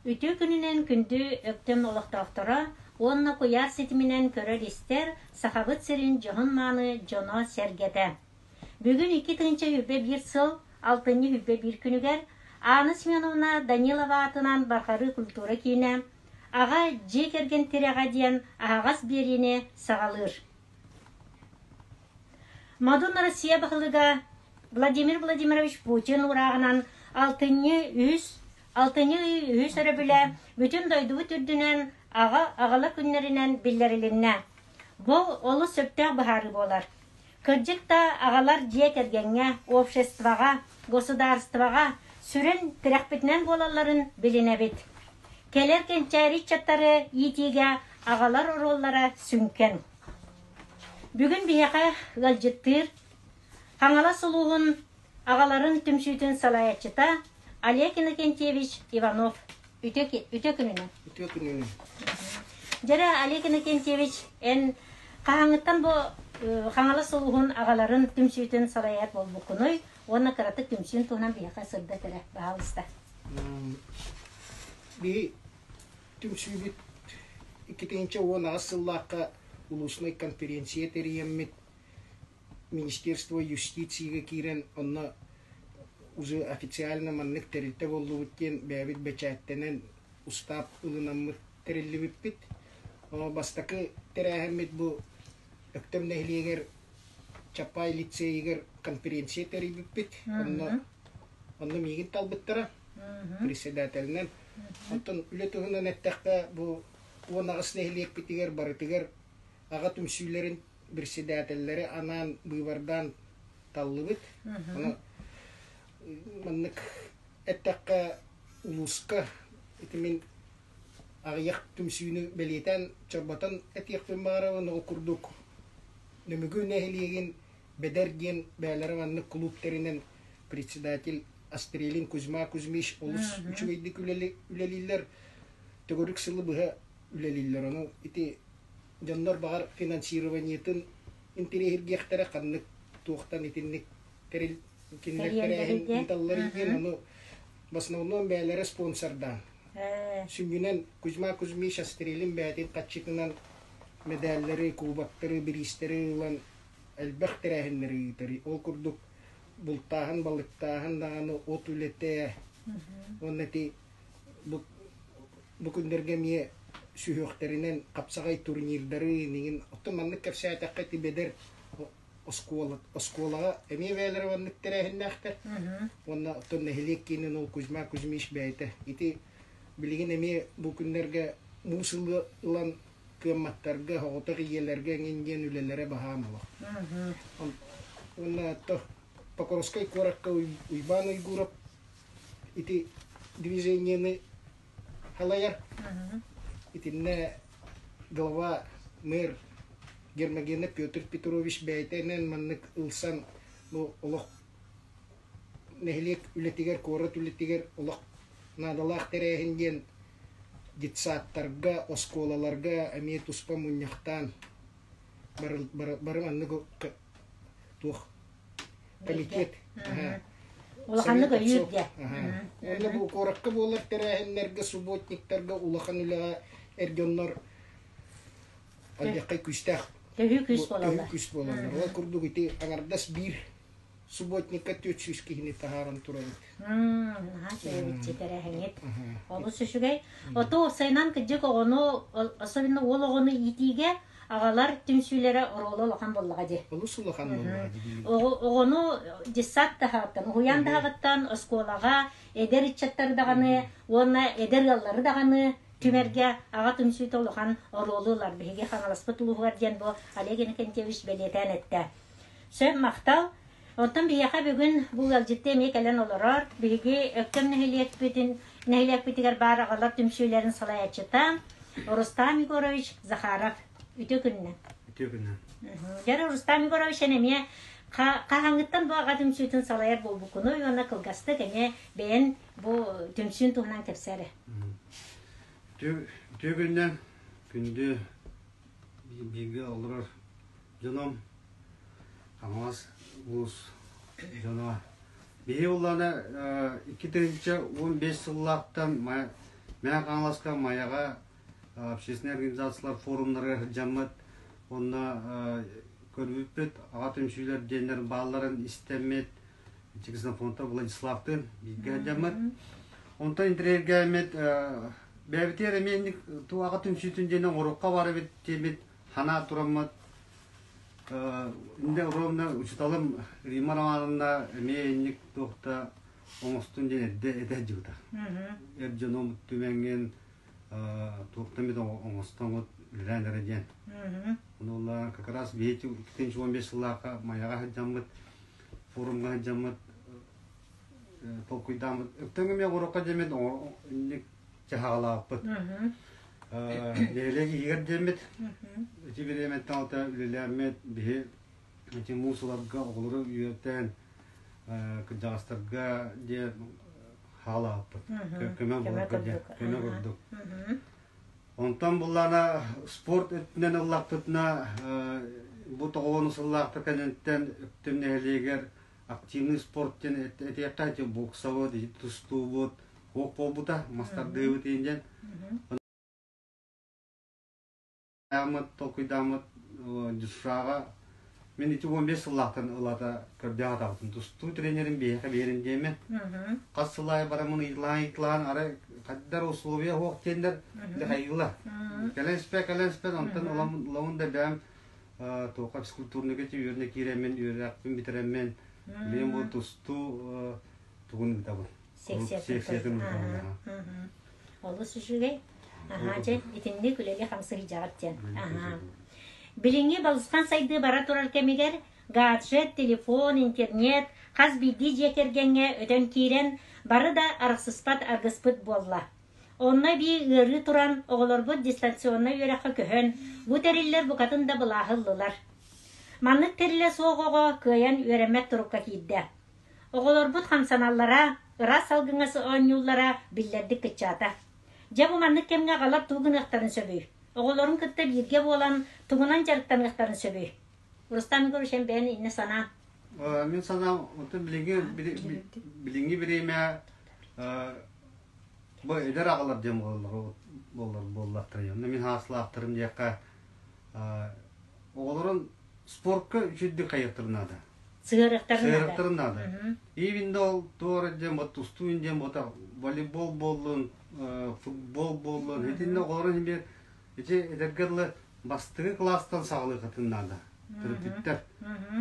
Үтүө күнүнэн күндү Өктөм олохтоохторо уонна куйаар ситиминэн көрөр-истэр Сахабыт сирин дьоһун-мааны дьоно-сэргэтэ! Бүгүн 2021 сыл алтынньы 21 күнүгэр Анна Семеновна Данилова аатынан Барҕарыы культура киинэ Аҕа дьиэ кэргэн тирэҕэ диэн аһаҕас биэриини саҕалыыр. Модун Россия баһылыга Владимир Владимирович Путин уурааҕынан алтынньы үһүс алтынньы ый үһүс өрөбүлэ бүтүн дойдубут үрдүнэн аҕа аҕала күннэринэн биллэрилиннэ. Бу олус сөптөөх быһаарыы буолар. Кырдьык да, аҕалар дьиэ кэргэҥҥэ, обществоҕа, государствоҕа сүрүн тирэхпитинэн буолалларын билинэбит. Кэлэр кэнчээри ыччаттары иитиигэ аҕалар оруоллара сүҥкэн. Бүгүн биһиэхэ ыалдьыттыыр Хаҥалас улууһун аҕаларын түмсүүтүн салайааччыта Олег Иннокентьевич Иванов. Үтүө, үтүө күнүнэн. Үтүө күнүнэн. Дьэрэ Олег Иннокентьевич, эн хаһааҥҥыттан бу Хаҥалас улууһун аҕаларын түмсүүтүн салайар буолбуккунуй уонна кыратык түмсүүн туһунан биһиэхэ сырдат эрэ, баһаалыста. Биһи түмсүүбүт 2018 сыллаахха улуусунай конференция тэрийэммит Министерство юстицияга киирэн онно уже официально маннык тэрилтэ буоллубут диэн бэйэбит бэчээттэнэн устаап ылынаммыт тэриллибиппит. Бастакы тэрээһиммит бу Өктөм нэһилиэгэр Чапай лицейигэр конференция тэрийбиппит. Онно онно миигин талбыттара председателинэн. Оттон үлэ туһунан эттэххэ, бу 18 нэһилиэкпитигэр барытыгар аҕа түмсүүлэрин председателлэри анаан быыбардаан таллыбыт. Ону маннык эттэххэ улууска ити мин аҕыйах түмсүүнү бэлиэтээн чорботон этиэхпин баҕарабын. Ол курдук Нөмүгү нэһилиэгин Бэдэр диэн бэйэлэрэ маннык кулууп тэринэн председатель Астрелин Кузьма Кузьмич олус үчүгэйдик үлэлииллэр. Төгүрүк сылы быһа үлэлииллэр. Ону ити дьоннор баҕар финансированиетын интэриэһиргиэхтэрэ ханнык туохтан итинник тэрил кинилэр тэрээһин ыыталлар диэн ону в основном бэйэлэрэ спонсордаан сүнньүнэн Кузьма Кузьмич Астрелин бэйэтин хаччытынан медаллары, кубоктары, бириистэри ылан элбэх тэрээһиннэри ыытар. Ол курдук бултааһын, балыктааһын даҕаны от үлэтэ уонна ити бу Бу күннэргэ эмиэ сүһүөхтэринэн хапсаҕай турнирдары иҥин оттон маннык кэпсээтэххэ ити бэдэр оскуола оскуолаҕа эмиэ бэйэлэрэ маннык тэрээһиннээхтэр уонна оттон нэһилиэк киинин ол Кузьма Кузьмич бэйэтэ ити билигин эмиэ бу күннэргэ муус ылан кыамматтарга соҕотох ийэлэргэ эҥин диэн үлэлэрэ баһаам олох уонна Покровскай куоракка Уйбаан Уйгуров ити движениены халайар. Итиннэ глава мэр Гермогена Петр Петрович бэйэтинэн маннык ылсан бу олох нэһилиэк үлэтигэр, куорат үлэтигэр олох наадалаах тэрээһин диэн детсадтарга, оскуолаларга эмиэ туспа мунньахтаан бары маннык туох комитет Улаханнык өйүүр дьэ. Уонна бу куоракка буолар тэрээһиннэргэ, субботниктарга улахан үлэҕэ эр дьоннор алдьархай күүстээх төһүү күүс буолаллар. Төһүү күүс буолаллар. Ол курдук ити аҥардас биир субботникка 400 киһини таһааран турабыт. Наһаа үчүгэй тэрээһиҥҥит. Олус үчүгэй. Ото уопсайынан кырдьык оҕону, особенно уол оҕону иитиигэ аҕалар түмсүүлэрэ оруола улахан буоллаҕа дии. Олус улахан буоллаҕа дии. Оҕону детсад таһаҕыттан, уһуйаан таһаҕыттан оскуолаҕа эдэр ыччаттары даҕаны уонна эдэр ыаллары даҕаны түмэргэ аҕа түмсүүтэ улахан оруолу ылар. Биһиги Хаҥаласпыт улууһугар диэн бу Олег Иннокентьевич бэлиэтээн эттэ. Сөп, махтал. Оттон биһиэхэ бүгүн бу ыалдьытты эмиэ кэлэн олорор. Биһиги Өктөм нэһилиэкпитин нэһилиэкпитигэр баар аҕалар түмсүүлэрин салайааччыта Рустам Егорович Захаров. Үтүө күнүнэн. Үтүө күнүнэн. Дьэ, Рустам Егорович эн эмиэ хаһааҥҥыттан бу аҕа түмсүүтүн салайар буолбуккунуй уонна кылгастык эмиэ бэйэн бу түмсүүн туһунан кэпсээ эрэ. Үтүө күнүнэн күндү бииргэ олорор дьоном Хаҥалас улуус дьоно. Биһи улаана 2015 сыллаахтан Мэҥэ Хаҥаласка Майаҕа общественнай организациялар форумнарыгар сылдьаммыт уонна көрбүппүт аҕа түмсүүлэр диэннэр баалларын истэммит Ксенофонтов Владиславтыын бииргэ сылдьаммыт. Онтон интэриэһиргээммит бэйэбитигэр эмиэ инник аҕа түмсүүтүн диэн оҥоруохха баар эбит диэммит санаа тураммыт инде ровно учуталым Римма Романовна эмиэ инник туохта оҥостун диэн эрдэ этэ сылдьыбыта. Эр дьоном түмэҥҥин туохтан бит оҥостоҥут үлэлээн эрэ диэн. Ону как раз биһиги 2015 сыллаахха Майаҕа сылдьаммыт форумҥа сылдьаммыт толкуйдааммыт өктөҥ эмиэ оҥоруохха диэммит инник чаһаҕалаабыппыт. Нэһилиэк иһигэр диэммит ити бириэмэттэн алта үлэлээммит биһи ити муусуларга оҕолору үөрэтэн кырдьаҕастарга диэн хаалаабыппыт. Көмө буоларга диэн көмө курдук. Онтон буллаана спорт өттүнэн ыллахпытына бу тоҕуону сыллаахта кэнниттэн Өктөм нэһилиэгэр активный спорт диэн этиэххэ ити боксабыт, тустуубут, хуох буолбута, мастардыыбыт диэн. Толкуйдааммыт дюшаҕа мин ити 15 сыллаахтан ылата көрдөөх атаҕытын тустуу тренерин биһиэхэ биэрин диэмин хас сыл аайы бараммын ыйыталаан арай хайдар условия суох диэннэр хайыылар кэлэн испэ кэлэн испэ онтон ыламын да бэйэм туохха физкультурныйга үөрэнэ киирэммин үөрэхпин бүтэрэммин билигин бу тустуу тугун ыытабын секциятын ыытабын олус үчүгэй аһаа дьэ итинник үлэли хамсыһыйдьаҕыт диэн аһаа билиҥҥи балысхан сайдыы бара турар кэмигэр гаджет телефон интернет хас биирдии дьиэ кэргэҥҥэ өтөн киирэн бары да арахсыспат аргыспыт буолла. Онно эбии ыарыы туран, оҕолорбут дистанционнай үөрэххэ көһөн, бу тэриллэр букатын да былааһы ыллылар. Маннык тэрилэ суох оҕо кыайан үөрэммэт турукка киирдэ. Оҕолорбут хамсаналлара, ыраас салгыҥҥа оонньууллара биллэрдик кыччаата. Дьэ бу маннык кэмҥэ аҕалар тугу гыныахтарын сөбүй? Оҕолорун кытта бииргэ буолан тугунан дьарыктаныахтарын сөбүй? Рустам Егорович, эн бэйэн иннэ санаан. Мин санаам, оттон билиҥҥи билиҥҥи бириэмэ бу эдэр аҕалар диэн буолаллар буоллар буоллахтара. Онно мин хааслаахтарым диэххэ оҕолорун спортка үчүгдүк хайыахтарын наада. Сыһыарыахтарын наада. Сыһыарыахтарын наада. Ивин ол туора диэн бот тустуу диэн бота волейбол буоллун, футбол буоллун, итиннэ оҕолорун иһин ити эдэргэ дылы бастакы кылаастан саҕалыаххытын наада. Төрөппүттэр.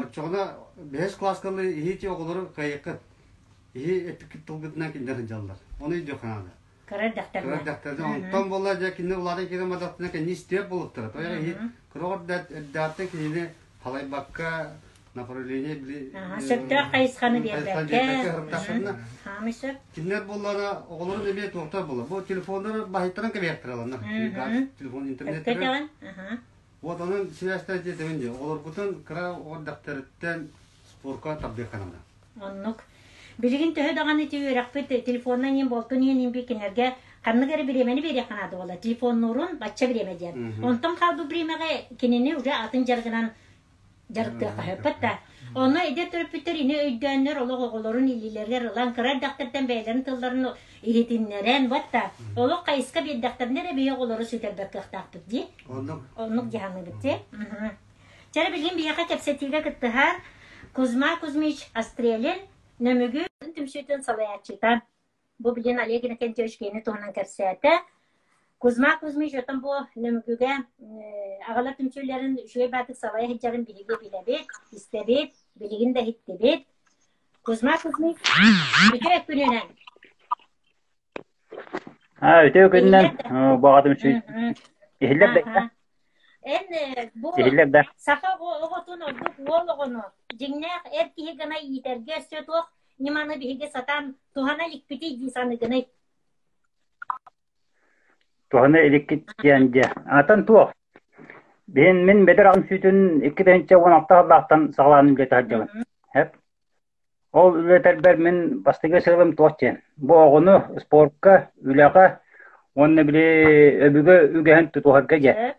Оччоҕуна бэһис кылааска иһити оҕолору кыайыаххыт. Иһи эппиккит тылгытынан кинилэр сылдьаллар. Ону өйдүөххэ наада. Кыра эрдэхтэринэ. Кыра эрдэхтэринэ. Онтон буолла дьэ кинини улаатан киирэн бардахтарына кэнни истиэп буолуохтара. Тоҕо иһи кыра эрдэхтэн кинини халайбакка направление били сөптөөх хайысханы биэрбэккэ хаамый сөп. Кинилэр буоллаҕына оҕолорун эмиэ туохтар буолла. Бу телефоннары баһыйтаран кэбиһиэхтэрэ ланна. Телефон интернет. Вот онон сибээстээн диэтэбин дии. Оҕолоргутун кыра оҕо эрдэхтэриттэн спорка тардыахха наада. Оннук. Билигин төһө даҕаны ити үөрэхпит телефонунан иин буолтун иин иин кинилэргэ ханнык эрэ бириэмэни биэриэххэ наада буолла. Телефоннуурун бачча бириэмэ диэн. Онтон хаалбыт бириэмэҕэ кинини уже атын дьарыгынан дьарыктыахха сөппөт да. Онно эдэр төрөппүттэр ини өйдөөннөр олох оҕолорун илиилэригэр ылан кыра эрдэхтэртэн бэйэлэрин тылларын иһитиннэрэн вот да олох хайыска биэрдэхтэринэ эрэ биһи оҕолору сүтэрбэт кыахтаахпыт дии. Оннук. Оннук дьаһаныыбыт дии. Чэ билигин биһиэхэ кэпсэтиигэ кыттыһар Кузьма Кузьмич Острелин Нөмүгү түмсүүтүн салайааччыта. Бу билигин Олег Иннокентьевич кини туһунан кэпсээтэ. Кузьма Кузьмич отон бу Нөмүгүгэ аҕалар түмсүүлэрин үчүгэй баатык салайа сылдьарын биһиги билэбит, истэбит, билигин да иһиттибит. Кузьма Кузьмич, үтүө күнүнэн! Үтүө күнүнэн баҕа түмсүү иһиллэр да Эн бу иһиллэр да саха оҕотун ордук уол оҕону дьиҥнээх эр киһи гына иитэргэ өссө туох ньыманы биһиги сатаан туһана иликпитий дии саныгыный? Туһана иликкит диэн дьэ. Атын туох? Биһин мин бэдэр аҕам сүүтүн 2016 сыллаахтан саҕалаан үлэтэ сылдьабын. Хэп. Ол үлэтэрбэр мин бастакы сыалым туох диэн, бу оҕону спорка, үлэҕэ уонна били өбүгэ үгэһин тутуһарга диэн.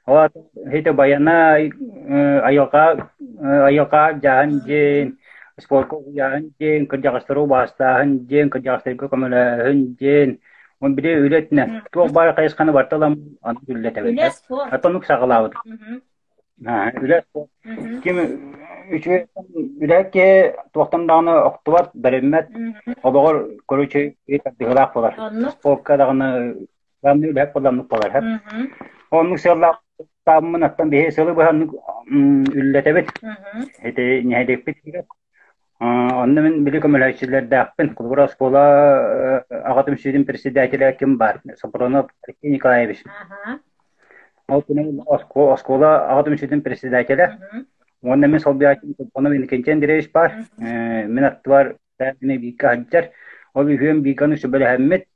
Ол аата ити байана айылҕа айылҕа дьаһан диэн, спорка угуйааһын диэн, кырдьаҕастары убаастааһын диэн, кырдьаҕастарга көмөлөөһүн диэн. Он били үлэтинэн туох баар хайысханы барыта ылан аны үллэтэбин. Үлэ спорт. Атонук саҕалаабыт. Үлэ спорт. Ким үчүгэй үлэһит киһи туохтан даҕаны охтубат, бэриммэт, олоҕор короче тардыһыылаах буолар. Спортка даҕаны главный үлэһит буоллар буолар. Оннук сыаллаах тааммын аттан биһи сылы быһа үллэтэбит. Ити нэһилиэкпит Онно мин били көмөлөһөөччүлэрдээхпин. Холобура, оскуола аҕа түмсүүтүн председателэ ким баар? Сопронов Алексей Николаевич. Ол күнү оскуола аҕа түмсүүтүн председателэ. Уонна мин солбуйааччым Сопронов Иннокентий Андреевич баар. Мин аттыбар бииргэ сылдьар. Ол үһүөн бииргэ сүбэлэһэммит,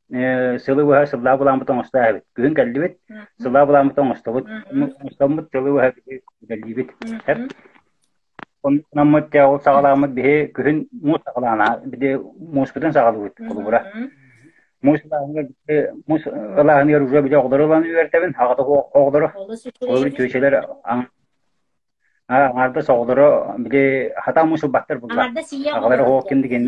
сылы быһа сыллаа былааммыт оҥосто эбит. Күһүн кэллибит, сыллаа былааммыт оҥостобут. Оҥостоммут сылы быһа үлэлиибит. Оннаммыт дьэ ол саҕалааммыт биһи күһүн муус саҕалаана били мууспутун саҕалыыбыт холобура. Муус ылааһыныгар муус ылааһыныгар уже били оҕолору ылан үөртэбин аҕата оҕолору Олус ол үчүгэй эбит. чүөчэлэр аҥаардас оҕолоро били хатаан муус ылбаттар булла. Аҥардас ийэ Аҕалара оҕолоро оһох диэн. ким дигин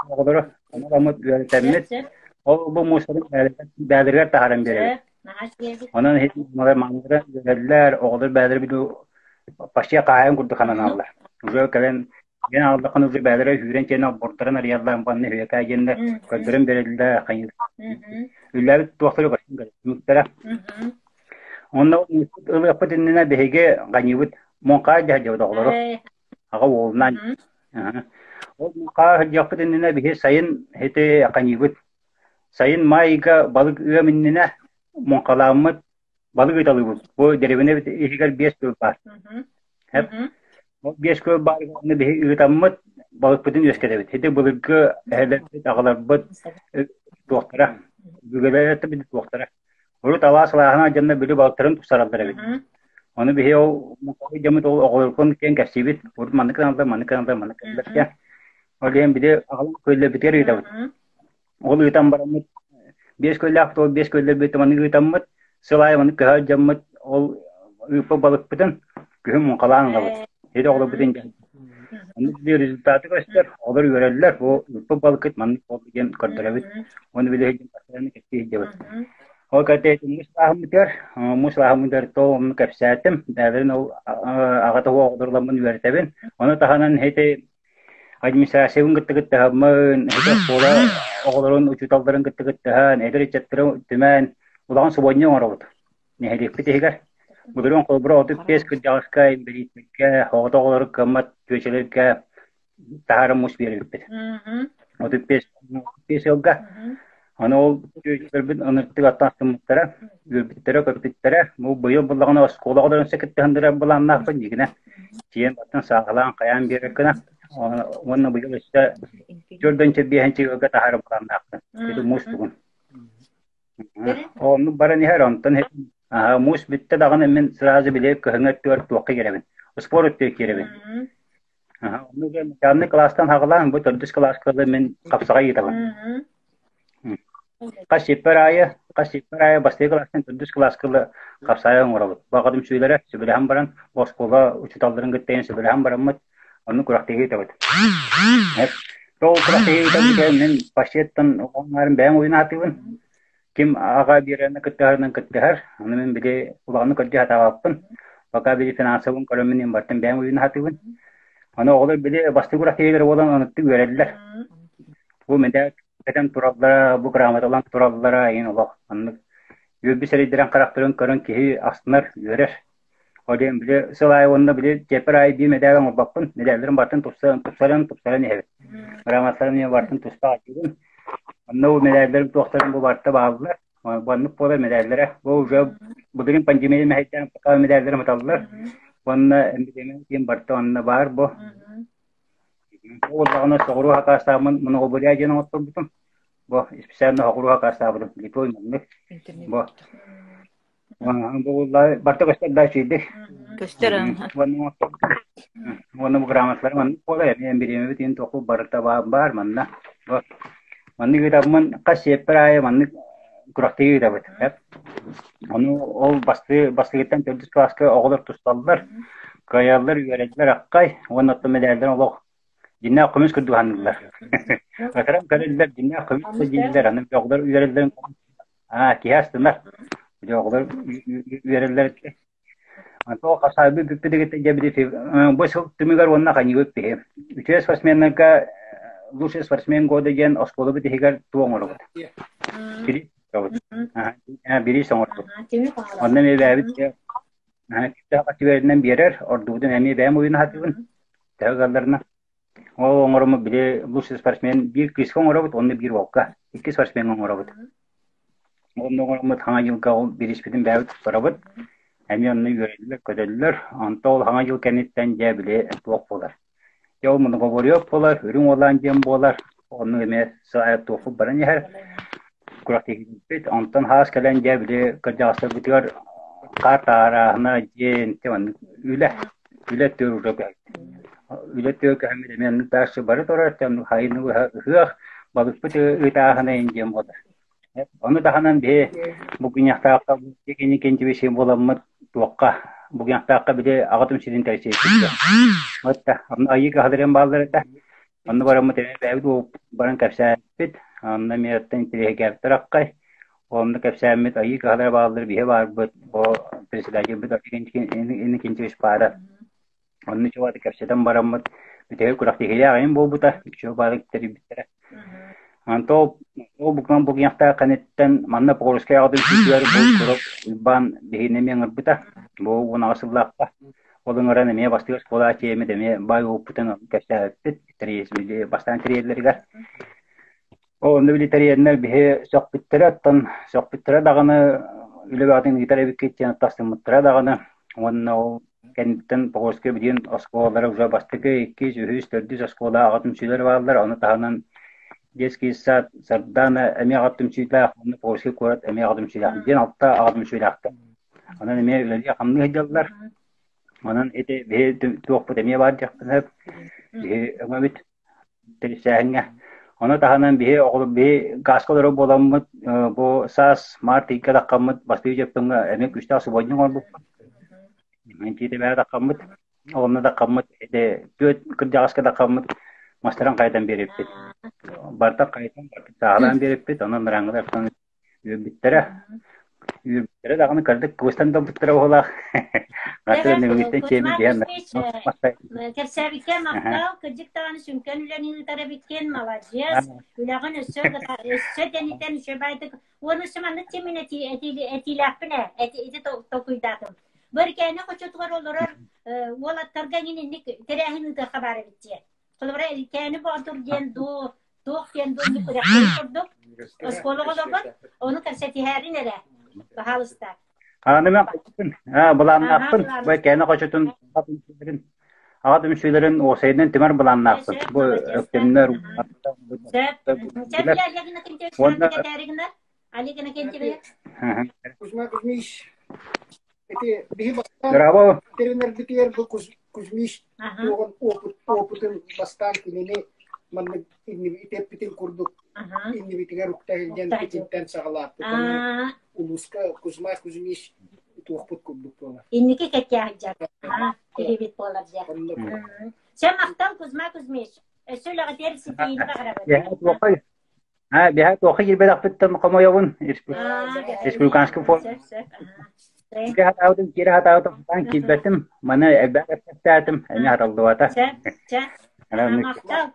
оҕолоро ону Сөп, үөрэтэммит сөп. ол бу муустарын бээлэригэр таһааран биэрэбит. Сөп. Наһаа үчүгэй эбит. Онон маҥнайгы үөрэллэр, оҕолор бэйэлэрэ били почти хаайан курдук Оннук. хананаллар. Уже кэлэн диэн аҕаллаххына уже бэйэлэрэ сүүрэн тиэнэ олбуордарын арыйаллар, манна үһүөкээ диэннэр көрдөрөн биэрэллэр, хайыыр. Үллээбит туохтары көрсөн көрүстүмүттэрэ. Онно ылыахпыт иннинэ биһиги ганьыыбыт муҥхаа дьаһдьабыт оҕолору. Ээ. Аҕа уолунаан. Ол муҥхаа сылдьыахпыт иннинэ биһи сайын ити ханьыыбыт. Сайын маайга балык ыам иннинэ муҥхалааммыт балык ыыталыыбыт. Бу дэриэбинэ иһигэр 5 күөл баар. Эп Ол 5 күөл баар уонна биһи ыытаммыт балыкпытын үөскэтэбит. Ити былыргы эһэлэрбит, аҕаларбыт туохтара, өбүгэлэрэ туохтара. Урут алаас алааһынан дьонно били балыктарын тупсараллар эбит. Ону биһи ол муҥхалыы дьоммут ол оҕолорбун киэн кэпсиибит. Урут маннык гыналлар, маннык гыналлар, маннык гыналлар диэн. Ол иһин били аҕалан күөллэрбитигэр ыытабыт. Ол ыытан бараммыт биэс күөллээх ол биэс күөллэрбит маннык ыытаммыт, сыл аайы маннык көһө дьоммут ол ыыппыт балыкпытын күһүн муҥхалаан ылабыт. Ити оҕолорбутун Оннук биир результаты көстөр, оҕолор үөрэллэр, бу ыыппыт балыккыт маннык буолла диэн көрдөрөбүт. Уонна билиһин постоянно кэпсии сылдьабыт. Ол кэлтэ муус лааһыммытыгар, муус лааһыммытыгар то онну кэпсээтим, бэйэлэрин ол аҕата оҕолорламмын үөрэтэбин. Ону таһынан ити администрациябын кытта кыттыһаммын, ити оскуола оҕолорун, учууталларын кытта кыттыһан, эдэр ыччаттары түмэн, улахан субуонньа оҥоробут. Нэһилиэкпит иһигэр. Былырыын холобура 35 кырдьаҕаска, инбэлииттэргэ, оҕото оҕолору кыаммат чүөчэлэргэ таһааран муус биэрбиппит. 35 сылга. Аны ол чүөчэлэрбит ыныртык аттаастыммыттара, үөрбүттэрэ-көппүттэрэ. Бу быйыл буллаҕына оскуола оҕолорун кыттыһаннара былааннаахпын дьигинэ. Тиийэн баттан сааһылаан хайаан биэрэр гына. Уонна быйыл өссө төрдөн чэрбиэһин ыалга таһаарар былааннаахпын. Ити муус тугун. Оннук баран иһэр, онтон муус бүттэ даҕаны мин сразу били кыһыҥҥы өттүгэр туохха киирэбин, спорт өттүгэр киирэбин. Оннук начальный кылаастан хаҕалаан бу төрдүс кылааска дылы мин хапсаҕай ыытабын. Хас сиппэр аайы, хас сиппэр аайы бастакы кылаастан төрдүс кылааска дылы хапсаҕай оҥоробут. Баҕа түмсүүлэрэ сөбүлэһэн баран, оскуола учууталларын кытта сөбүлэһэн бараммыт, оннук күрэхтэһии ыытабыт. Ол күрэхтэһии ыытабыт мин пассиаттан оҕоҥҥарын бэйэм уйунаатыбын. Ким аҕа биэрэринэн кыттыһарынан кыттыһар. Аны мин били улаханнык көрдүү сатаабаппын. Пока били финансовын көрөммүн иһин бартын бэйэм уйунаатыбын. Аны оҕолор били бастакы күрэхтэһиилэр буолан аныттык үөрэллэр. Бу мэдээт кэтэн тураллара, бу грамоталаан тураллара иһин олох маннык үөрбүт сирэйдэрин харахтарын көрөн киһи астынар, үөрэр. Ол диэн били сыл аайы уонна били чиэппэр аайы биир мэдээлэ оҥорбоппун. Мэдээллэрин барытын тупсаран, тупсаран иһэбин. Грамоталарым эмиэ барытын туспа атыыбын. Онно бу мэдээллэрим туохтарын бу барыта бааллар. Маннык буолар мэдээллэрэ. Бу уже былырыын пандемия мэһэйдээн пока мэдээллэрим ыталлар. Уонна эмблема диэн барыта онно баар бу. Буоллаҕына соҕуруу хакаастааммын многобуря диэн оҥотторбутум. Бу специально соҕуруу хакаастаабытым. Литой маннык. Бу Барыта көстөр да үчүгэйдик. Көстөр Уонна бу грамоталары маннык буолар эмиэ бириэмэбит иһин току барыта баар манна. Маннык ыытаммын хас сиэппэр аайы маннык күрэхтэһии ыытабыт. Ону ол бастыы бастыгыттан төрдүс кылааска оҕолор тусталлар, кыайаллар, үөрэллэр аккай уонна оттон мэдээллэрин олох. Дьиннээх көмүс курдук саныыллар. Ытыран көрөллөр, дьиннээх көмүс да дииллэр, аны оҕолор үөрэллэрин аа киһи астынар. Дьэ оҕолор үөрэллэр. Онтон хасаайбы бүппүтүгүттэн дьэ били бу сыл түмүгэр уонна ханьыыбыт биһи. Үчүгэй спортсменнарга лучший спортсмен года диэн оскуолабыт иһигэр туох оҥоробут. Бириис бириис оҥорбут. Онно эмиэ бэйэбит күүстээх биэрэр, ордубутун эмиэ бэйэм уйун аһатыбын. Төһө кыалларына. Ол оҥороммут били лучший спортсмен биир кыыска оҥоробут уонна биир уолга. Икки спортсмеҥҥа оҥоробут. Онно оҥороммут хаҥа дьылга ол бириспитин бэйэбит туттарабыт. Эмиэ онно үөрэллэр, көтөллөр. Онто ол хаҥа дьыл кэнниттэн дьэ били туох буолар. Дьэ ол многоборье буолар, үрүҥ уолаан диэн буолар. Оннук эмиэ туохпут баран иһэр. Күрэхтэһиибит. Онтон хаас кэлэн дьэ били кырдьаҕастарбытыгар хаар таарааһына диэн маннык үлэ үлэ өттүгэр уже үлэ өттүгэр көһөммүт эмиэ оннук дальше бары турар хайыны ыһыах балыкпыт ыытааһына диэн буолар. Ону таһынан биһи бу күннэхтаахха кини кентибиси буоламмыт туохха бу күннэхтаахха били аҕа түмсүүтүн тэрийсибит. Отта онно айыы каһаларын бааллар этэ. Онно бараммыт эмиэ бэйэбит баран кэпсээппит. Онно эмиэ оттон интэриэһиргээбиттэр аккай. Онно кэпсээммит айыы каһалара бааллар биһи баарбыт. Бу председательбит Иннокентьевич баара. Онно чугас кэпсэтэн бараммыт бүтэһик күрэхтэһиилээх айан буолбута. Үчүгэй баалык тэрийбиттэрэ. Онто ол букунан букуйахтаах кэнниттэн манна Покровскай аҕатын сүүтүгэр бу курок Уйбаан биһигини эмиэ ыҥырбыта. Бу 18 сыллаахха. Ол ыҥыран эмиэ бастыыр оскуола тиэмит эмиэ баай уоппутун кэпсээбиппит. Бастаан тэрийэллэригэр. Ол онно били тэрийэннэр биһи сөхпүттэрэ, оттон сөхпүттэрэ даҕаны үлэ бөҕөтүн ыытар эбиккит диэн аттастыммыттара даҕаны. Уонна ол кэнниттэн Погорскай билигин оскуолалара уже бастакы, иккис, үһүс, төрдүс оскуола аҕа түмсүүлэр бааллар. Ону таһынан детский сад Сардана эмиэ аҕа түмсүүлээх, уонна Погорский куорат эмиэ аҕа түмсүүлээх диэн алта аҕа түмсүүлээхтэр. Онон эмиэ үлэлии-хамныы сылдьаллар. Онон ити биһи туохпут эмиэ баар диэхпин сөп. Биһи өҥөбүт тэрисээһиҥҥэ. Ону таһынан биһи оҕолор биһи гааска олорор буоламмыт бу саас март ыйга таххаммыт бастыыр дьөппөҥҥө эмиэ күүстээх субуонньук оҥорбуппут. Тиитэ бэйэ таххаммыт, онно таххаммыт ити түөрт кырдьаҕаска таххаммыт мастарын хайытан биэриппит. Барыта хайытан, сааһылаан биэриппит, онон мырааҥҥылар Үөрбүттэрэ. Үөрбүттэрэ даҕаны кырдык кыбыстан да ылбыттара уһулаах. Кузьма Кузьмич, кэпсээбиккэ махтал, кырдьык даҕаны сүҥкэн үлэни ыытар эбиккин, маладьыас, үлэҕин өссө өссө тэнитэн үчүгэйдик уонна өссө маннык тимин этиилээхпин ээ, ити толкуйдаатым. Бөркээни хочотугар олорор уолаттарга эҥин инник тэрээһин ыытыахха баар эбит дии. Холобура, Эркээни Боотур диэн дуу, туох диэн дуу күрэхтэһии курдук оскуола оҕолорбут ону кэпсэтиһээрин эрэ, баһаалыста. Аны мен былааннаахпын. Бу Эркээни хочотун аҕа түмсүүлэрин уопсайынан түмэр былааннаахпын. Бу өктөмнөр Сөп. Сөп, Олег Иннокентьевич, Олег Иннокентьевич. Кузьма Кузьмич, ити биһи бастаан тэринэрбитигэр бу Кузьмич туоҕун опытын бастаан кинини маннык иннибит курдук иннибитигэр укта сылдьан итинтэн саҕалааппыт. Улууска Кузьма Кузьмич туохпут курдук буолар. Инники кэккэ сылдьар киһибит буолар дьэ. Сэ махтал Кузьма Кузьмич. Өссө үлэҕитигэр ситиини баҕарабын. Биһа туохха киирбэтэхпиттэн хомойобун. Республиканский фонд. Киирэ хатаабытым, киирэ хатаабытым, сатаан киирбэтим. Маны элбэх эппэттээтим, эмиэ хаталлыбата. Махтал.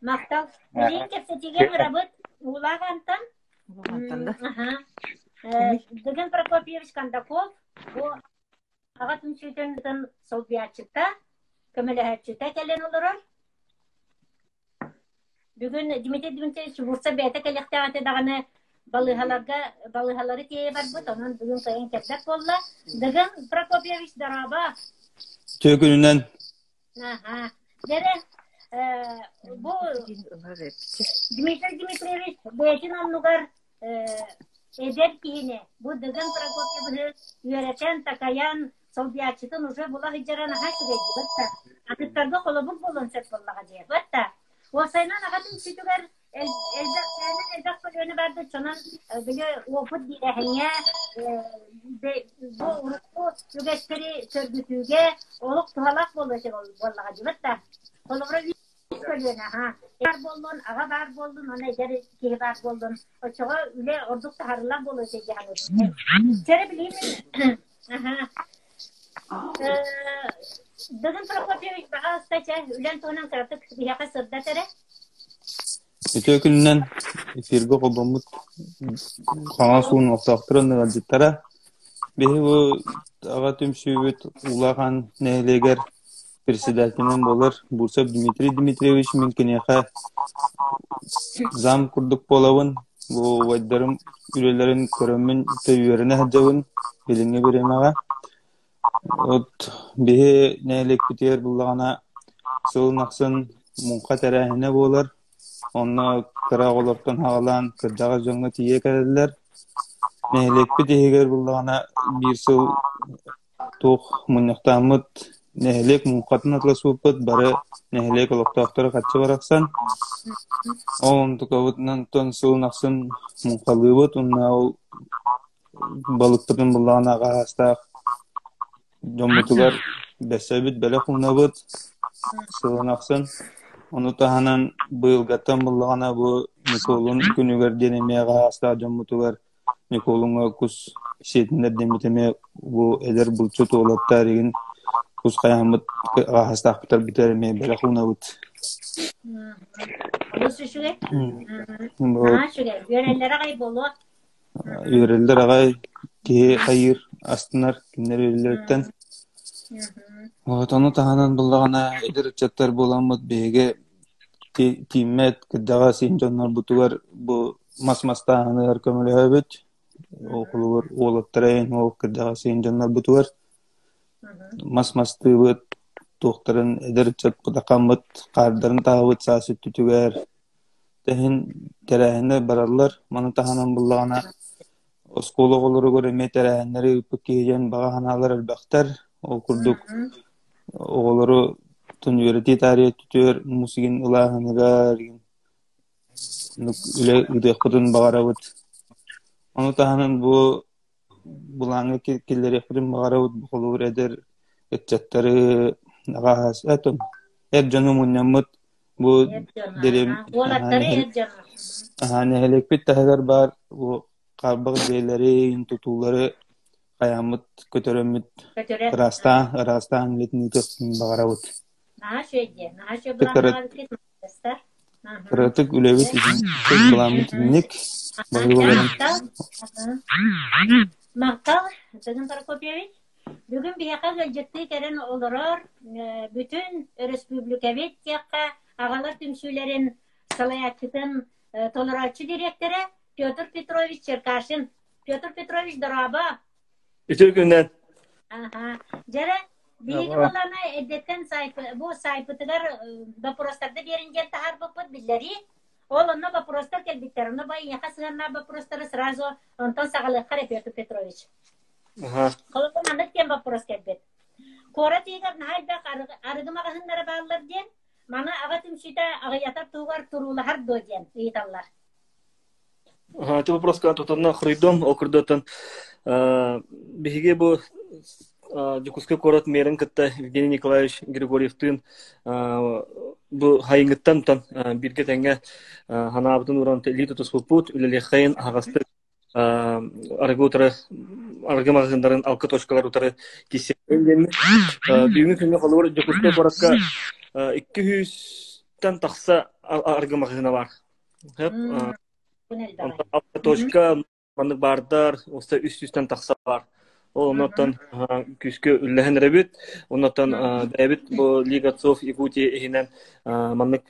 Махтал. Билигин кэпсэтиигэ ыҥырабыт Уулаах Антон. Дыгын Прокопьевич Кондаков бу Аҕа түмсүүтүн солбуйааччыта, көмөлөһөөччүтэ кэлэн олорор. Бүгүн Дмитрий Дмитриевич Бурцев бэйэтэ кэлиэхтээх этэ даҕаны балыыһаларга балыыһалары тиэйэ барбыт, онон бүгүн кыайан кэлбэт буолла. Дыгын Прокопьевич, дорообо! Үтүө күнүнэн. Аха. Дьэрэ, бу Дмитрий Дмитриевич бэйэтин оннугар эдэр киһини бу Дыгын Прокопьевиһы үөрэтэн, такайан, солбуйааччытын уже була сылдьара наһаа үчүгэй бытта. Атыттарга холобур буолуон сөп буоллаҕа дии, бытта. Уопсайынан аҕа түмсүүтүгэр элбэх элбэх көлүөнэ барды чонон били опыт биэрэһиҥҥэ бу урукку үгэстэри сөргүтүүгэ олох туһалаах буолуо этэ буоллаҕа дьыбыт да. Холобура көлүөнэ аха баар буоллун, аҕа баар буоллун, уонна эдэр киһи баар буоллун, оччоҕо үлэ ордук таһарыллар буолуо этэ дии саныыбын. Чэрэ билигин аха Дыгын Прокопьевич баҕаласта чэ үлэн туһунан кыратык биһиэхэ сырдат эрэ. Үтүө күнүнэн эфиргэ холбоммут хаҥас уун олохтоохторун ыалдьыттара. Биһи бу аҕа түмсүүбүт улахан нэһилиэгэр председателинэн буолар Бурцев Дмитрий Дмитриевич мин киниэхэ зам курдук буолабын. Бу убайдарым үлэлэрин көрөммүн үөрэнэ сылдьабын билиҥҥи бириэмэҕэ. От биһи нэһилиэкпитигэр буллаҕына сылын ахсын муҥха тэрээһинэ буолар. Онно кыра оҕолортон саҕалаан кырдьаҕас дьоҥҥо тиийэ кэлэллэр. Нэһилиэкпит иһигэр буллаҕына биир сыл туох мунньахтааммыт нэһилиэк муҥхатын атласыппыт бары нэһилиэк олохтоохторо харчы барахсан. Ол онтукабытынан сылын ахсын муҥхалыыбыт уонна ол балыкпытын буллаҕына аҕаһаастаах дьоммутугар бэссэбит бэлэх уунабыт сылын ахсын. Ону таһынан быйылгаттан буллаҕына бу Ньукуолун күнүгэр диэн эмиэ аҕаһаастаах дьоммутугар Ньукуолуҥҥа кус сиэтиннэр диэммит эмиэ бу эдэр булчут уолаттар игин кус хайаһаммыт аҕаһаастаахпытар бүтэр эмиэ бэлэх уунабыт. Олус үчүгэй. Наһаа үчүгэй. Үөрэллэрэ аҕай буолуо. Үөрэллэр аҕай киһи хайыыр астынар кинилэр үөрэллэриттэн. Вот ону таһынан буллаҕына эдэр ыччаттар буоламмыт биһиги тииммэт кырдьаҕас иһин дьоннорбутугар бу мас мастааһыныгар көмөлөһөбүт. Ол холобур уолаттара иһин ол кырдьаҕас иһин дьоннорбутугар мас мастыыбыт, туохтарын эдэр ыччат кутахаммыт хаардарын таһабыт саас өттүтүгэр Тэһин тэрээһиннэр бараллар, маны таһынан буллаҕына оскуола оҕолоругар эмиэ тэрээһиннэри ыыппыт киһи диэн баҕа санаалар элбэхтэр. Ол курдук оҕолору тун үөрэтии таарыйа түтүөр муус игин ылааһыныгар игин үлэ ыытыахпытын баҕарабыт. Ону таһынан бу былааҥҥа киллэриэхпитин баҕарабыт бу холобур эдэр ыччаттары аҕаһас эр дьону мунньаммыт бу нэһилиэкпит таһыгар баар бу хаарбах дьиэлэри тутуулары хайааммыт көтөрөммүт ыраастаан ыраастаан үлэтин ыытыахпытын баҕарабыт. Кыратык үлэбит былааммыт итинник. Махтал, Дыгын Прокопьевич. Бүгүн биһиэхэ ыалдьыттыы кэлэн олорор бүтүн өрөспүүбүлүкэбит диэххэ аҕалар түмсүүлэрин салайааччытын толорооччу дириэктэрэ Петр Петрович Черкашин. Петр Петрович, дорообо! Үтүө күннэн. Аха. Дьэрэ, биһиги буоллаана эрдэттэн бу саайпытыгар боппуруостарда биэрин диэн таһаарбыппыт биллэрии. Ол онно боппуруостар кэлбиттэр. Онно бу эйиэхэ сыһыаннаах боппуруостары сразу онтон саҕалыахха эрэ Петр Петрович. Холобур, маннык диэн боппуруос кэлбит. Куорат иһигэр наһаа элбэх арыгы маҕаһыыннара бааллар диэн, маны аҕа түмсүүтэ аҕыйатар туһугар туруулаһар дуо диэн ыйыталлар. Ити вопроска тутанна хоруйдуом. Ол курдуктан биһиги бу Дьокуускай куорат мэрин кытта Евгений Николаевич Григорьевтыын бу хайыҥыттан тан бииргэ тэҥҥэ ханаабытын ууран илии тутуспуппут, үлэлиэххэйин аһаҕастык арыгы утары арыгы маҕаһыыннарын алка точкалар утары киирсиэххэйин диэммит. Бүгүҥҥү күҥҥэ холобур Дьокуускай куоракка 200-тэн тахса арыгы маҕаһыына баар. Онтон точка маннык баардар, уста үс сүүстэн тахса баар. Ол оннуттан күүскэ үллэһэн эрэбит. Оннуттан бэйэбит бу Лига отцов Якутии иһинэн маннык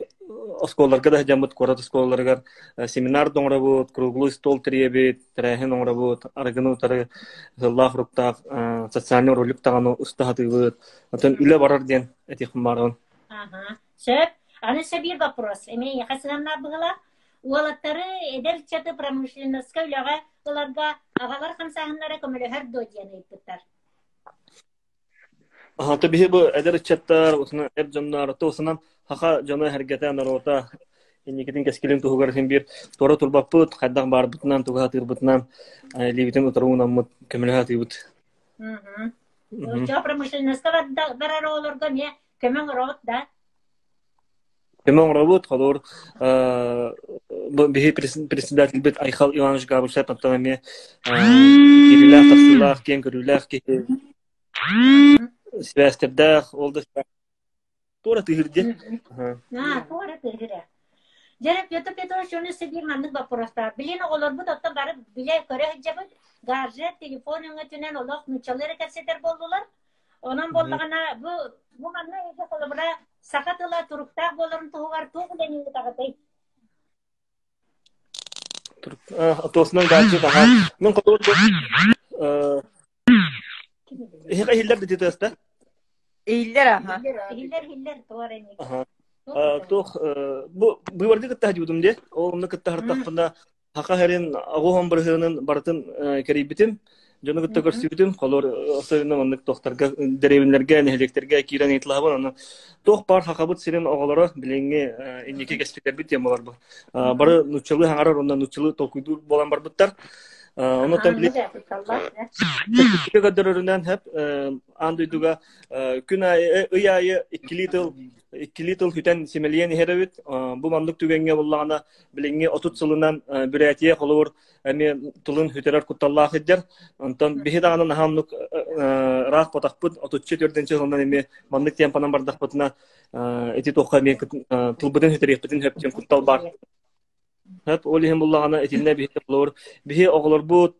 оскуолаларга да сылдьаммыт, куорат оскуолаларыгар семинар да оҥоробут, круглый стол тэрийэбит, тэрээһин оҥоробут, арыгыны утары сыллаах уруктаах социальный ролик даҕаны уста сатыыбыт. Оттон үлэ барар диэн этиэхпин баарабын. Сөп. Аны өссө биир вопрос. Эмиэ эйиэхэ сыһыаннаах быһыылаах. Уолаттары эдэр ыччаты промышленноска үлэҕэ ыларга аҕалар хамсааһыннара көмөлөһөр дуо диэн ыйыппыттар. Аһата биһи бу эдэр ыччаттар, осунан эр дьоннор, ото осунан Хаха дьоно эргэтэ норуота инникитин кэскилин туһугар син биир туора турбаппыт, хайдах баарбытынан, тугу сатыырбытынан илиибитин утары уунаммыт көмөлөһө сатыыбыт. Чо промышленноска барар оҕолорго эмиэ көмө оҥоробут да? Көмө оҥоробут, холобур, биһи председательбит Айхал Иванович Габышев оттон эмиэ киирилээх, тахсыылаах, киэҥ көрүүлээх киһи сибээстэрдээх, ол да туора тыһыр диэн. Туора тыһыр. Дьэ, Петр Петрович оны сибиир маннык боппуруостаах. Билин оҕолорбут оттон бары билэ-көрө сылдьабыт. Гаджет, телефон өҥөтүнэн олох нууччалыы эрэ кэпсэтэр буоллулар. Онон буоллаҕына, бу бу манна эйгэ холобура саха тыла туруктаах буоларын туһугар туох үлэни ыытаҕытый? Туосунан гаджет аха. Мен хотугу Иһиллэр иһиллэр дити тыаста? Иһиллэр аха. Иһиллэр иһиллэр туор эник. Туох бу быыбарды кытта дьудум де. Ол онно кытта хартахпына хаха хэрин агуһон бырыһыанын барытын кэрийбитим. Дьону кытта көрсүбүтүм. Холор особенно маннык тохтарга дэриэбинлэргэ, нэһилиэктэргэ киирэн ыйытылаһабын. Аны туох баар хахабыт сирин оҕолоро билиҥҥи инники кэспитэрбит диэн болар бу. Бары нуччалыы хаҥарар уонна нуччалыы толкуйдуур буолан барбыттар. Онуттан били көрдөрөрүнэн хэп аан дойдуга күн аайы ый аайы иккилии тыл иккилии тыл хүтэн симэлийэн иһэр эбит. Бу маннык түгэҥҥэ буллаҕына билиҥҥи 30 сылынан Бүрээтийэ холобур эмиэ тылын хүтэрэр кутталлаах иддэр. Онтон биһи даҕаны наһаа оннук ыраах ботахпыт отуччу төрдүнчү сылынан эмиэ маннык темпанан бардахпытына ити туохха эмиэ тылбытын хүтэриэхпитин сөп диэн куттал баар. Хөп, ол иһин буллаҕына итиннэ биһи холобур биһи оҕолорбут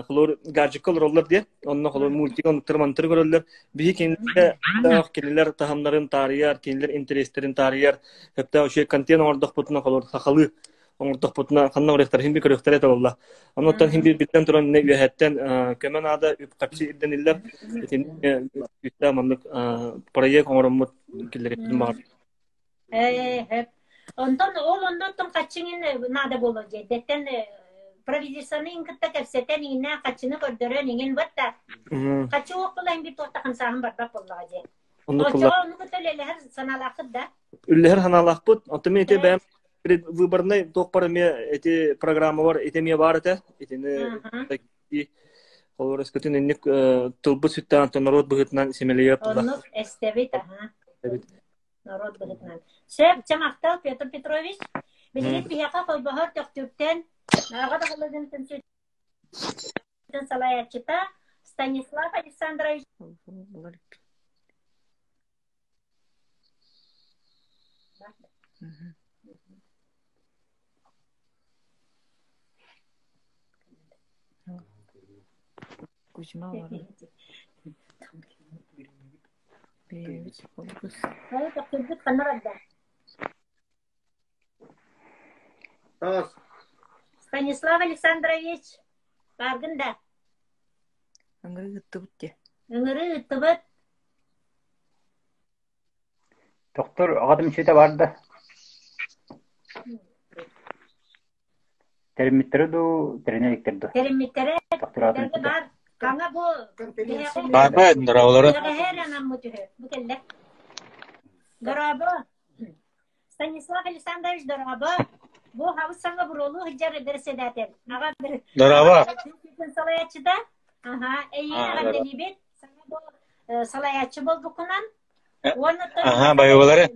холобур гаджекка олороллор диye онно холобур мультик оннуктары мантары көрөллөр биһи кинилэр кинилэр таһымнарын таарыйар кинилэр интэриэстэрин таарыйар сөптөөх үчүгэй контент оҥордохпутуна холобур сахалыы оҥордохпутуна ханна барыахтара хин бир көрүөхтэрэ этэ буолла оннуттан хин бир биллэн туран үөһэттэн көмө наада үп харчы ирдэниллэр итиннэ күүстээх маннык проект оҥороммут киллэриэхпитин баҕар Ээ, Онтон ол оннуттан хаччыҥын наада буолуо дии. Дэттэн правительствоны кытта кэпсэтэн иҥинэ хаччыны көрдөрөн иҥин батта. Хаччы уоппула иҥ бит туохта хамсааһын барбат буоллаҕа дии. Оччоҕо ону кытта үлэлэһэр санаалааххыт да? Үллэһэр санаалаахпыт. Оттон мин ити бэйэм предвыборнай туохпар эмиэ ити программабар ити эмиэ баар этэ. Итини Холобур, өскөтүн инник тылбыт сүттээн норуот быһыытынан симэлийэр тыла. Оннук эстэбит, аха. Норуот быһыытынан. Сөп, чэ махтал, Петр Петрович. Билигин биһиэхэ холбоһор Төхтүртэн аҕа баһылыгын түмсүүтүн салайааччыта Станислав Александрович Кузьма Станислав Александрович, бааргын да? Ыҥырыы ыыттыбыт дии. Ыҥырыы ыыттыбыт. Тохтор аҕа түмсүүтэ баар да? Тэриммиттэрэ дуу, тэринэ иликтэр дуу? Тэриммиттэрэ баар. Хаҥа бу Баарбай, дорооболоро. Бэҕэһээ эрэ анаммыт үһү. Бу кэллэ. Дорообо. Станислав Александрович, дорообо. Бу хабыс саҥа буруолуу сылдьар бэрэссэдээтэл. Аҕа Дорообо. салайааччыта. Аха, эйиин эҕэрдэлиибит. Саҥа бу салайааччы буолбуккунан. Уонна Аха, байыбалары.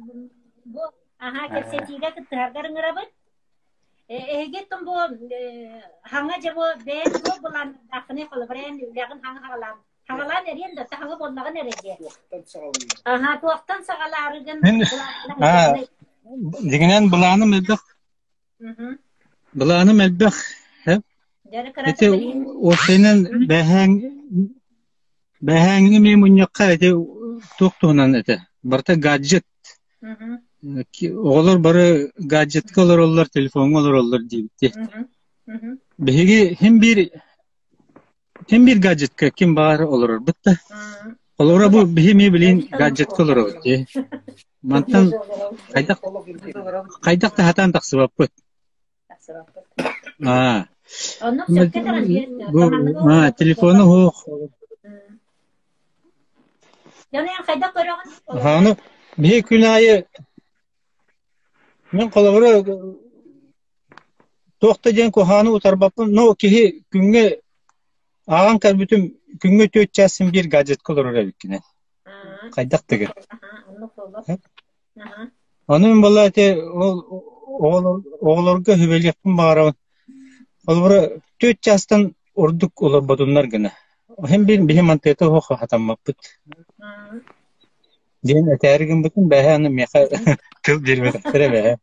Бу аха кэпсэтиигэ кыттыһаргар ыҥырабыт. Эһиги тум бу хаҥа дьэ бу бэйэн туох былааннааххыный холобура эн үлэҕин хаҥа хаҕалаан хаҕалаан эриэн да хаҥа буоллаҕын эрэ диэ. Туохтан саҕалыыр? Аха, туохтан саҕалаарыгын Мин дьиҥинэн былааным элбэх. Былааным элбэх. Ити уопсайынан бэһээҥ бэһээҥҥи эмиэ мунньахха ити туох туһунан этэ барыта гаджет Оҕолор бары гаджетка олороллор, телефоҥҥа олороллор диэбиттии. Биһиги син биир син биир гаджетка ким баҕар олорорбут да. Холобура бу биһи эмиэ билигин гаджетка олоробут дии. Мантан хайдах хайдах да сатаан тахсыбаппыт. Аа. Бу телефону суох. Дьону эн хайдах көрөҕүн? Аны биһи күн аайы. Мин холобура туох да диэн куһаҕаны утарбаппын, но киһи күҥҥэ ааҕан көрбүтүм күҥҥэ 4 чаас син биир гаджетка олорор эбиккинэ. Хайдах тыгын? Ону мин буолла ити ол оҕолорго сүбэлиэхпин баҕарабын. Холобура 4 чаастан ордук олорботуннар гына. Иһин биир биһи мантыата суох хатаммаппыт. Диэн этээри гыммытым бэһэ аны миэхэ тыл биэрбэтэхтэрэ бэһэ.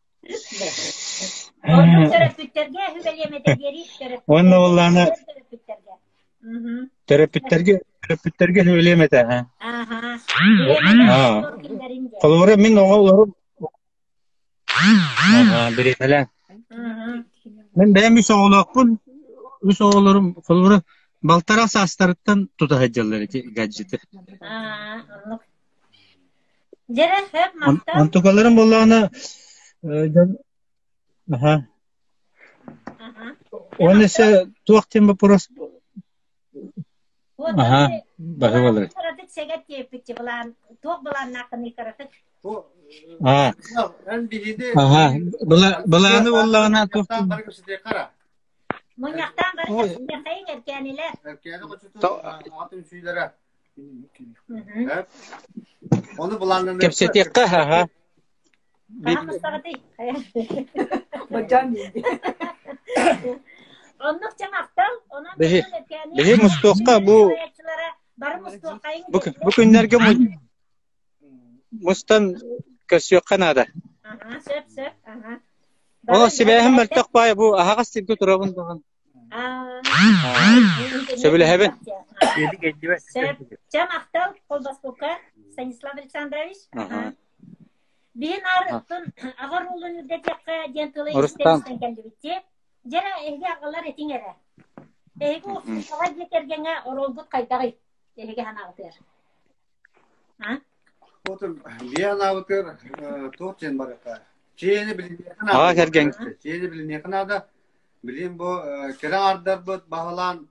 Ордук төрөппүттэргэ сүбэлиэм этэ диэри Уонна буоллаҕына төрөппүттэргэ. төрөппүттэргэ төрөппүттэргэ сүбэлиэм этэ аа. Аха. Аа. Холобура мин оҕолорум Аа, бириэмэлээн. Мин бэйэм үс оҕолоохпун. Үс оҕолорум холобура балтараа саастарыттан тута сылдьаллар ити гаджеты. Аа, оннук. Дьэрэ, хөп, махтал. Онтукаларым буоллаҕына дьон аха. Уонна өссө туох диэн боппуруос Аха, баһы балары. Кыратык сэгэт диэппитчи былаан, туох былааннааххыный кыратык? Аа. Аха, былааны буоллаҕына туох Мунньахтаан бары мунньахтайын эркээнилэр. Эркээни хочутун аҕа түмсүүлэрэ. Ону былааннанар. Кэпсэтиэххэ, аха. Хаһан мустаҕытый? Бадьаан Оннук чаҥ ахтал, онон Биһи эркээни биһи мустуохха бу бары мустуоххайыҥ бу бу күннэргэ мустан көрсүөххэ наада. Аха, сөп, сөп, аха. Ол сибээһим мөлтөх баай бу аһаҕас сиргэ турабын даҕаны. Сөбүлэһэбин. Сөп. Чэ, махтал, холбоспукка, Станислав Александрович. Биһин аар аҕар уулун үрдэтиэххэ диэн тылы Рустам. истэн кэллибит дии. Дьэрэ, эһиги аҕалар этиҥ эрэ. Эһиги устуоҕа дьиэ кэргэҥҥэ оруолгут хайдаҕый? Эһиги санаабытыгар. А? Отun биэ анаабытыгар туох диэн барыта. Чиэни билиниэхэ Аҕа наада. кэргэн Чиэни билиниэхэ наада. Билин бу кэрэ ардарбыт баһылаан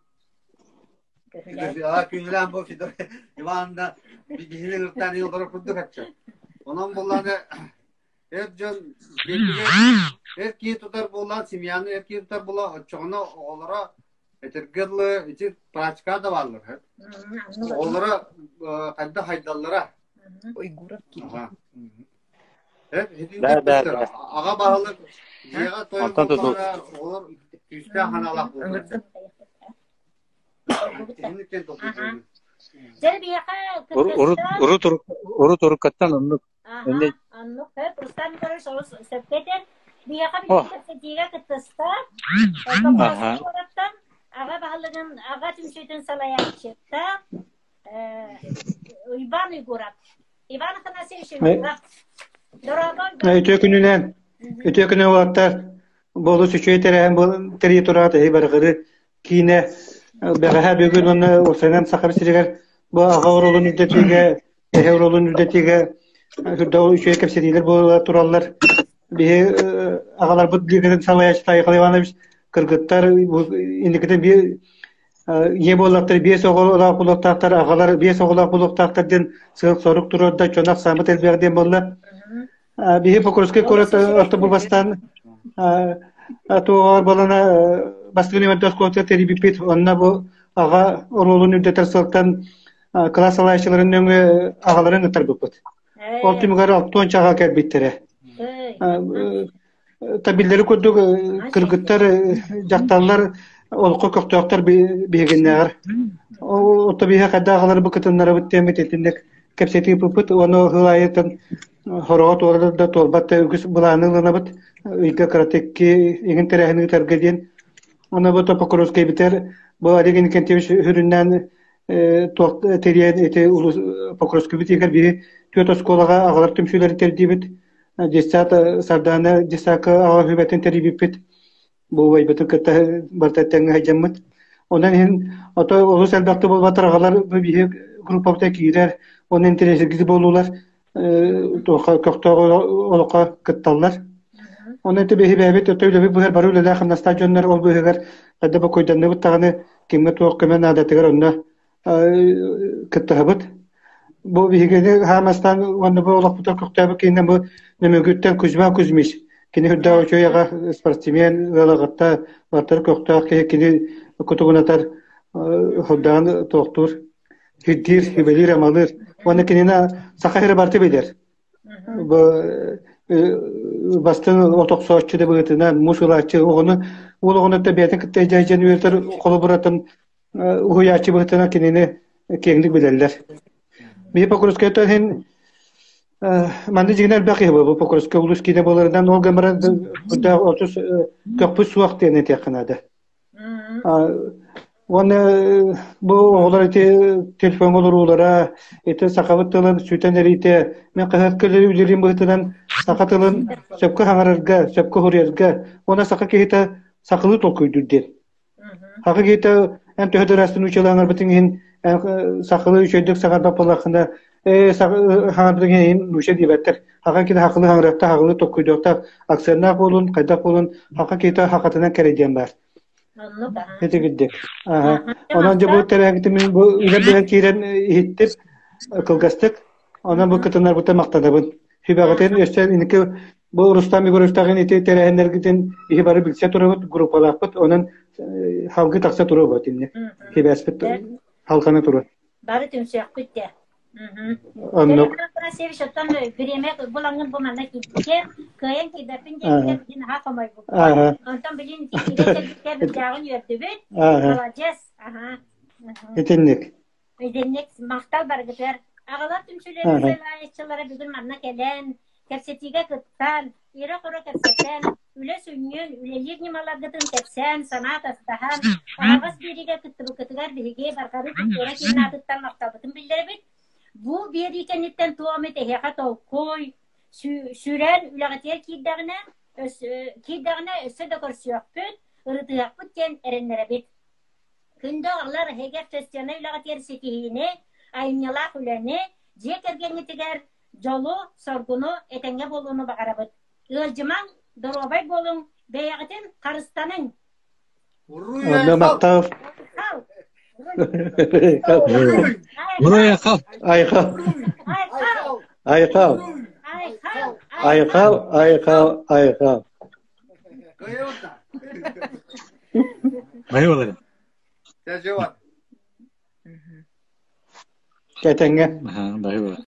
Күнүлээн бу Федор Ивановна биһини ыртаан олорор курдук ачча. Онон буллааны эр дьон эр киһи тутар буоллаан семьяны эр киһи тутар буола оччоҕуна оҕолоро этэргэ дылы ити практика да бааллар. Оҕолоро хайда хайдаллара. Уйгуров киирдэ. Да, да, да. Аҕа баһылык дьиэҕэ тойон Онтон тутул. буоллаҕына оҕолор күүстээх санаалаах буолаллар. Дьэ биһиэхэ Урут кыттыста урут урут уруккаттан оннук Аха, иннэ оннук сөп. Рустам Николаевич олус сөпкө этэр. Биһиэхэ О. билигин кэпсэтиигэ кыттыста. Аха. Покровскай куораттан аҕа баһылыгын аҕа түмсүүтүн салайааччыта Уйбаан Уйгуров. Иван Афанасьевич Уйгуров. Дорообо, Уйбаан. Үтүө күнүнэн, үтүө күнү уолаттар. Болус үчүгэй тэрээһин тэрийэ тураат эһи барҕыры киинэ бэҕэһээ бүгүн уонна уопсайынан Саха сиригэр бу аҕа оруолун үрдэтиигэ, эһэ оруолун үрдэтиигэ үрдэ үчүгэй кэпсэтиилэр буола тураллар. Биһи аҕаларбыт лигатын салайааччыта Айхал Иванович кыргыттар инникитин биир ийэ буоллахтар биэс оҕолоох буолуохтаахтар, аҕалар биэс оҕолоох буолуохтаахтар диэн сыал-сорук туруорда, дьон ахсааммыт элбэх диэн буолла. Биһи Покровскай куорат орто бу бастаан туоҕар буолана бастакы нөмердээх оскуолатыгар тэрийбиппит. Онно бу аҕа оруолун үрдэтэр сыалтан кылаас салайааччыларын нөҥүө аҕаларын ыттарбыппыт. Ол түмүгэр 60 аҕа кэлбиттэрэ. Табиллери курдук кыргыттар, дьахталлар олоххо көхтөөхтөр биһигиннээҕэр. Отто биһиэхэ хайдах аҕалары бу кытыннарабыт диэммит итинник кэпсэтии ыыппыппыт уонна сыл аайыттан хороҕо туолар да туолбат да үгүс былааны ылынабыт ыйга кыратык иҥин тэрээһин ыытарга диэн. Онно бу Покровскайбытыгар бу Олег Иннокентьевич сүрүннээн туох тэрийэн ити улуус Покровскайбыт иһигэр биһи түөрт оскуолаҕа аҕалар түмсүүлэрин тэрийдибит. Десят Сардаана десакка аҕа сүбэтин тэрийбиппит. Бу убайбытын кытта барыта тэҥҥэ сылдьаммыт. Онон иһин ото олус элбэхтик буолбатар аҕалар бу биһи группабыта киирэр, уонна интэриэһиргиз буолуулар туохха көхтөөх олоххо кытталлар. Онон ити биһи бэйэбит ото үлэбит быһар бары үлэлээх хамнастаах дьоннор ол быыһыгар хайда бокуйданныбыт даҕаны кимҥэ туох көмө наадатыгар онно кыттыһабыт. Бу биһигини хаамастаан уонна бу олохпутугар көхтөөбүт киһинэн бу Нөмүгүттэн Кузьма Кузьмич. Кини үрдээх үчүгэй аҕа спортсмен ыалаҕытта бартар көхтөөх киһи кини кутугунатар хурдаан туохтуур сирдиир, сүбэлиир-амалыыр. Уонна кинини саха сирэ барыта билэр. Бу бастыҥ от охсооччу да быһыытынан муус ылааччы оҕону уол оҕону бэйэтин кытта дьайдьан үөрэтэр холобуратын уһуйааччы быһыытынан кинини киэҥник билэллэр. Биһи Покровскайтан иһин манна дьиҥинэ элбэх киһи буолбут Покровскай улуус киинэ буоларынан ол гынан баран отус көхпүт суох диэн этиэххэ наада. Уонна бу оҕолор ити телефоҥҥа олоруулара, ити сахабыт тылын сүтэн эриитэ, мин хаһыат үлэлиирим быһыытынан саха тылын сөпкө саҥарарга, сөпкө суруйарга уонна саха киһитэ сахалыы толкуйдуур диэн. Саха киһитэ эн төһө да ыраастын учуутал аҥарбытыҥ иһин сахалыы үчүгэйдик саҥарбат буоллаххына, ээ саҥарбытыҥ иһин нууча диэбэттэр. Саха киһитэ сахалыы саҥарыахтаах, сахалыы толкуйдуохтаах, акценнаах буолун, хайдах буолун, саха киһитэ сахатынан кэрэ диэн баар. Ити курдук. Онон дьэ бу тэрээһиҥҥитин мин бу үлэ быһан киирэн иһиттим кылгастык. Онон бу кытыннарбыттан махтанабын. Сүбэҕитин өссө инники бу Рустам Егоровичтааҕын ити тэрээһиннэргитин иһи бары билсэ турабыт, группалаахпыт. Онон салгыы тахса туруо инник. Сибээспит халҕана туруо. Бары түмсүөхпүт дэ. Оннук. Афанасьевич, оттон бириэмэ булаҥҥын бу манна киирбиккэ, кыайан киирбэппин диэбитэ билин аһаа хомойбуппун. Онтон билин киирэн кэлбиккэ бүрдээҕин үөрдүбүт. Молодец. Аха. Итинник. Итинник махтал барыгытыгар. Аҕалар түмсүүлэрин салайааччылара бүгүн манна кэлэн, кэпсэтиигэ кыттан, ирэ-хоро кэпсэтэн, үлэ сүнньүн, үлэлиир ньымаларгытын кэпсээн, санаа атастаһан, аһаҕас биэриигэ кыттыбыккытыгар биһиги Барҕарыы культура киинин аатыттан махталбытын биллэрэбит. Бу биэрии кэнниттэн туох эмит эһиэхэ толкуй, сүрэн үлэҕитигэр киирдэҕинэ, киирдэҕинэ өссө да көрсүөхпүт, ырытыһыахпыт диэн эрэннэрэбит. Күндү оҕолор, эһиги общественнай үлэҕитигэр ситиһиини, айымньылаах үлэни, дьиэ кэргэҥҥитигэр дьолу, соргуну, этэҥҥэ буолууну баҕарабыт. Ыалдьымаҥ, доруобай буолуҥ, бэйэҕитин харыстаныҥ! Онно махтал. Уруй айхал! Айхал! Айхал! Айхал! Айхал! Айхал! Бай болар. Кэтэҥҥэ. Бай болар.